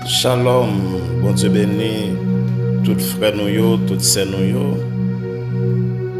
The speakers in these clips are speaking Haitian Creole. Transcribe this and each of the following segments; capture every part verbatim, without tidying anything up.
Shalom, Bondye beni tout frè nou yo, tout sè nou yo.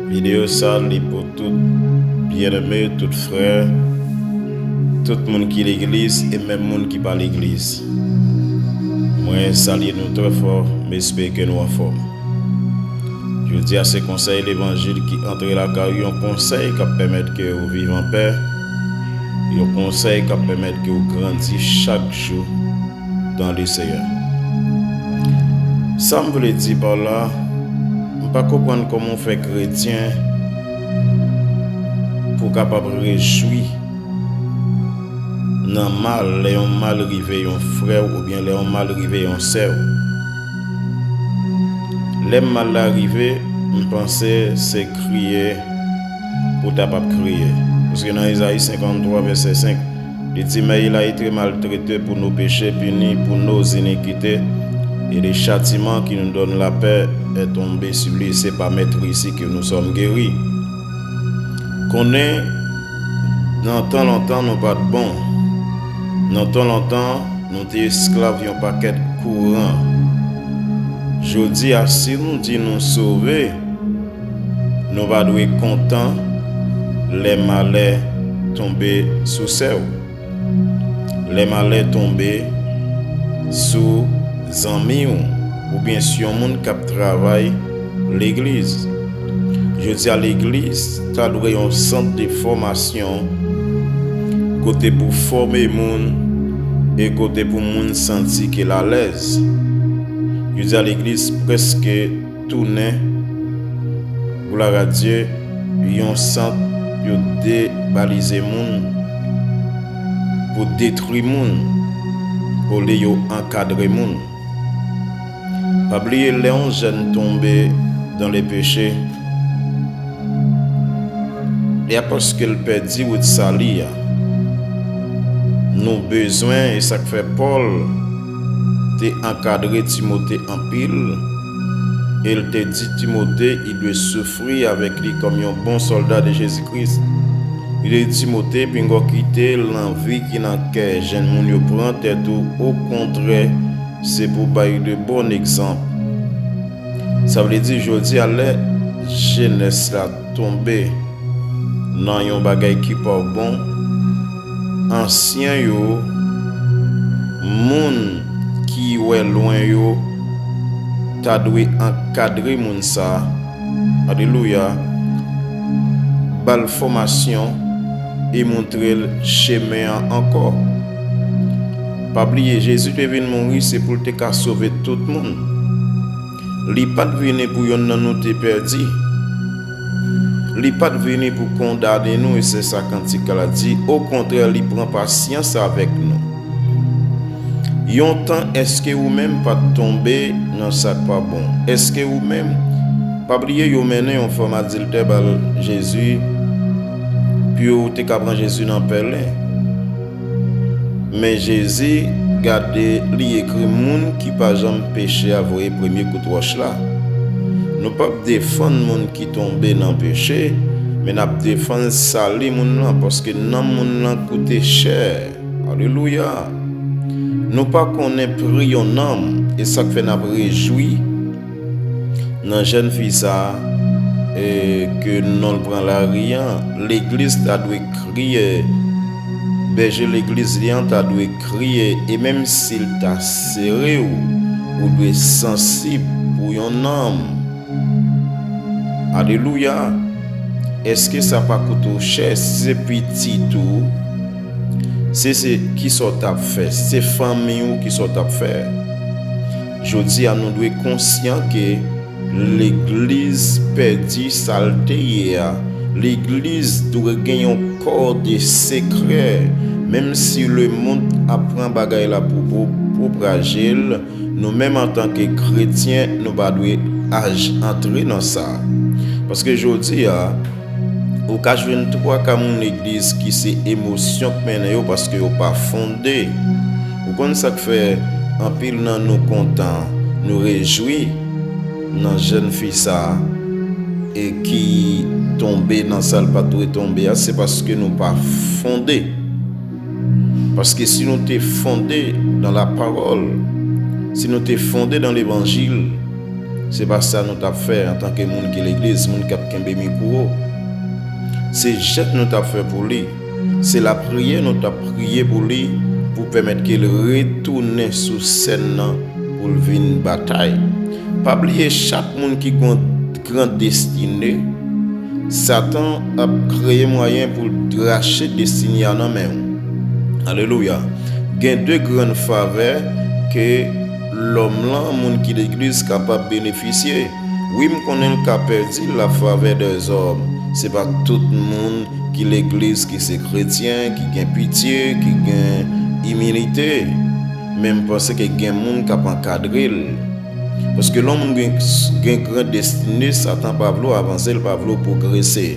Videyo sa li pou tout byeneme, tout frè, tout moun ki legliz e menm moun ki pa legliz. Mwen salye nou trè fò, m espere ke nou anfòm. Jodi a se konsèy levanjil ki antre lakay ou, yon konsèy k ap pèmèt ke ou viv anpè, yon konsèy k ap pèmèt ke ou grandi chak jou dans le Seigneur. Sa m vle di pa la, m pa konprann kòman w fè kretyen pou w kapab rejwi nan mal, lè yon mal rive yon frè w oubyen lè yon mal rive yon sè w. Lè mal la rive, m panse se kriye pou w ta p ap kriye. Paske nan Ezayi senkanntwa vèsè senk, li di, mais il a été maltraité pour nos péchés, puni pour nos iniquités, et le châtiment qui nous donne la paix est tombé sur lui. C'est par Maître ici que nous sommes guéris. Konnen, nan tan lontan nou pa t bon. Nan tan lontan, nou te esklav yon pakèt kouran. Jodi a, si nou di nou sove, nou pa dwe kontan lè malè tonbe sou sè w, lè malè tonbe sou zanmi w, oubyen sou yon moun k ap travay legliz. Jodi a, legliz ta dwe yon sant de fòmasyon kote pou fòme moun e kote pou moun santi ke l alèz. Jodi a, legliz prèske tounen, glwa a Dye, yon sant pou debalize moun, pou detwi moun, olye yo ankadre moun. Pa bliye, lè yon jèn tonbe dans le péché, e a paske l pèdi wout sali a. Nou bezwen, e sa k fè Pòl te ankadre Timote anpil, e l te di Timote, il doit souffrir avec lui comme un bon soldat de Jésus-Christ. Li te di Timote, pinga w kite lanvi ki nan kè jèn moun yo pran tèt ou, okontrè, se pou bay de bon egzanp. Sa vle di, jodi a, lè jenès la tonbe nan yon bagay ki pa bon, ansyen yo, moun ki wè lwen yo, ta dwe ankadre moun sa a. Alelouya. Ba l fòmasyon e montre l chemen an ankò. Pa bliye, Jezi te vin mouri, se pou l te ka sove tout moun. Li pa t vini pou yonn nan nou te pèdi. Li pa t vini pou kondane nou, e se sa kantik la di. Okontrè, li pran pasyans avèk nou. Yon tan, èske ou menm pa t tonbe nan sa k pa bon? Èske ou menm, pa bliye yo mennen yon fanm adiltè ba Jezi, pou yo te ka pran Jezi nan pèlen. Men Jezi, gade, li ekri, moun ki pa janm peche a voye premye kout wòch la. Nou p ap defann moun ki tonbe nan peche, men n ap defann sali moun nan, paske nanm moun nan koute chè. Alelouya! Nou pa konnen pri yon nanm, e sa k fè n ap rejwi nan jèn fi sa a, e ke non l pran lari an. Legliz ta dwe kriye, bèje legliz li an ta dwe kriye, e menm si l ta sere w, ou dwe sansib pou yon nanm. Alelouya! Èske sa pa koute w chè? Si se pitit ou, si se, kisa w t ap fè? Si se fanmi w, kisa w t ap fè? Jodi a, nou dwe konsyan ke legliz pèdi sa l te ye a. Legliz dwe gen yon kò de sekrè. Menm si lemonn ap pran bagay la pou, pou, pou pwopaje l, nou menm antanke kretyen, nou pa dwe aj-, antre nan sa. Paske jodi a, ou ka jwenn twa ka moun legliz ki se emosyon k mennen yo paske yo pa fonde. Ou konn sa k fè anpil nan nou kontan, nou rejwi nan jèn fi sa a, e ki tonbe nan sa l pa t dwe tonbe a, se paske nou pa fonde. Paske si nou te fonde dans la parole, Si nou te fonde nan levanjil, se pa sa nou t ap fè antanke moun ki legliz, moun k ap kenbe mikwo. Se jèn nou t ap fè pou li. Se lapriyè nou t ap priye pou li, pou pèmèt ke l retounen sou sèn nan, pou l vin batay. Pa bliye, chak moun ki gon gran destine, Satan ap kreye mwayen pou l rache destine a nan men w. Alelouya! Gen de grann favè ke lòm lan, moun ki legliz, kapab benefisye. Wi, m konnen l ka pèdi la favè dèzòm. Se pa tout moun ki legliz ki se kretyen, ki gen pitye, ki gen imilite. Men m panse ke gen moun k ap ankadre l. Paske lè yon moun gen, gen gran destine, Satan pa vle w avanse, l pa vle w pwogrese.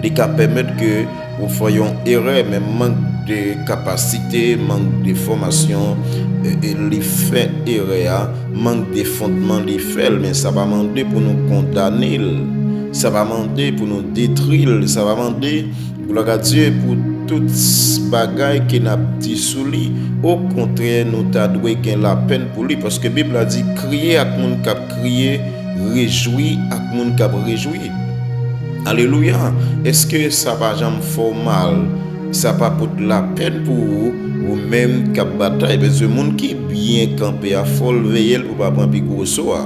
Li ka pèmèt ke ou fè yon erè, men mank de kapasite, mank de fòmasyon, e, e li fè erè a, mank de fondman li fè l, men sa pa mande pou nou kondane l, sa pa mande pou nou detri l, sa pa mande, glwa a Dye, pou tout bagay ke n ap di sou li. Okontrè, nou ta dwe gen lapenn pou li, paske Bib la di, kriye ak moun k ap kriye, rejwi ak moun k ap rejwi. Alelouya! Èske sa pa janm fè w mal? Sa pa pot lapenn pou ou, ou menm k ap batay? Bezwen moun ki byen kanpe a, fò l veye l pou pa pran pi gwo so a.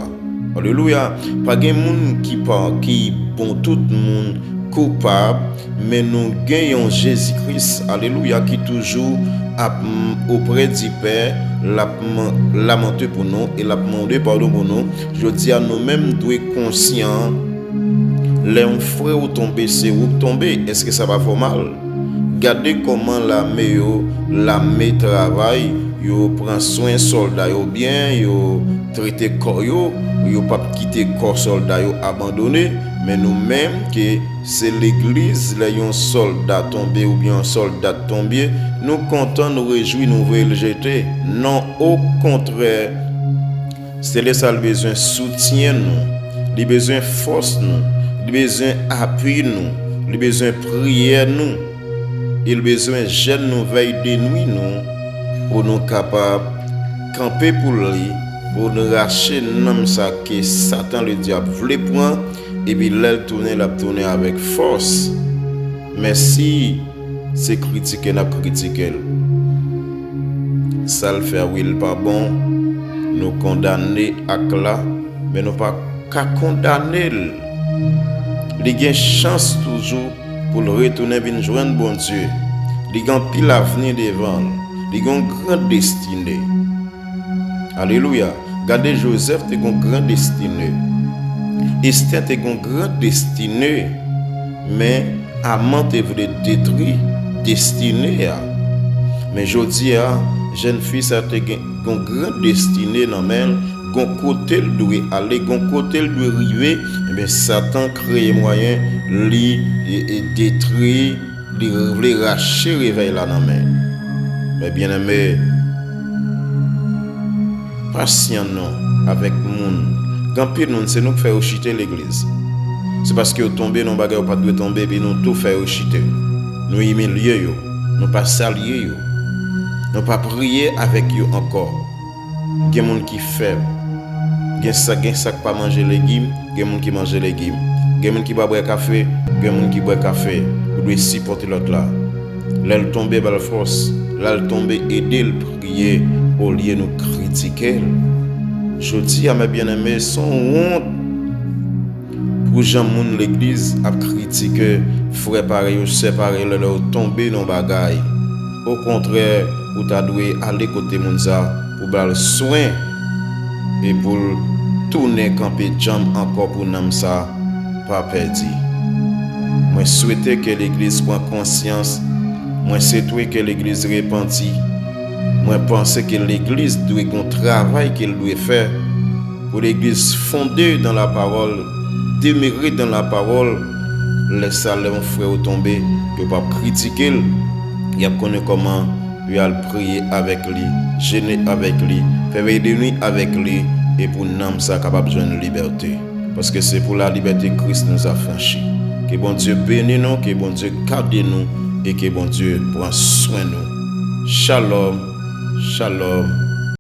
Alelouya! Pa gen moun ki pa, ki bon, tout moun koupab, men nou gen yon Jezi Kris, alelouya, ki toujou ap, mm, oprè di Pè, l ap man-, lamante pou nou e l ap mande padon pou nou. Jodi a, nou menm dwe konsyan, lè yon frè w tonbe, se ou k tonbe. Èske sa pa fè w mal? Gade kòman lame yo, lame travay, yo pran swen sòlda yo byen, yo trete kò yo, yo p ap kite kò sòlda yo abandone. Men nou menm, ke se legliz, lè yon sòlda tonbe oubyen yon sòlda tonbe, nou kontan, nou rejwi, nou voye l jete. Non, okontrè, Selès la bezwen soutyen nou, li bezwen fòs nou, li bezwen apui nou, li bezwen priyè nou, e li bezwen jèn nou, vèy de nwi nou, pou nou kapab kanpe pou li, pou nou rache nanm sa ke Satan ledyab vle pran, epi lè l tounen, l ap tounen avèk fòs. Men si se kritike n ap kritike l, sa l fè a, wi, l pa bon, nou kondane ak la, men nou pa ka kondane l. Li gen chans toujou pou l retounen vin jwenn Bondye. Li gen anpil avni devan l. Li gen yon gran destine. Alelouya! Gade, Jozèf te gen yon gran destine. Estè te gen yon gran destine. Men, Aman te vle detwi destine a. Men jodi a, jèn fi sa te gen yon gran destine nan men l, gon kote l dwe ale, gon kote l dwe rive, ebyen, Satan kreye mwayen li, e, e, detwi, li vle rache revèy la nan men l. Men byeneme, pasyan non avèk moun. Gen anpil moun, se nou k fè yo chite legliz. Se paske yo tonbe nan yon bagay yo pa t dwe tonbe, epi nou tou fè yo chite. Nou imilye yo, nou pa salye yo, nou pa priye avèk yo ankò. Gen moun ki fèb. Gen sa, gen sa k pa manje legim, gen moun ki manje legim. Gen moun ki pa bwè kafe, gen moun ki bwè kafe. Ou dwe sipòte lòt la. Lè l tonbe, ba l fòs. Lè l tonbe, ede l priye olye nou kritike l. Jodi a, mè byeneme, se yon wont pou jan moun legliz ap kritike frè parèy yo, sè parèy yo, lè yo tonbe nan bagay. Okontrè, ou ta dwe ale kote moun sa pou ba l swen e pou l tounen kanpe djanm ankò pou nanm sa pa pèdi. Mwen swete ke legliz pran konsyans. Mwen swete ke legliz repanti. Mwen panse ke legliz dwe gon travay ke l dwe fè. Pou legliz fonde dan lapawòl, demere dan lapawòl, lè sa, lè yon frè yo tonbe, yo p ap kritike l, y ap konnen kòman pou y al priye avèk li, jene avèk li, fè vèy de nwi avèk li, e pou nanm sa kapab jwenn libète. Paske se pou lalibète Kris nous affranchit. Ke Bondye beni nou, ke Bondye gade nou, e ke Bondye pran swen nou. Shalom, shalom,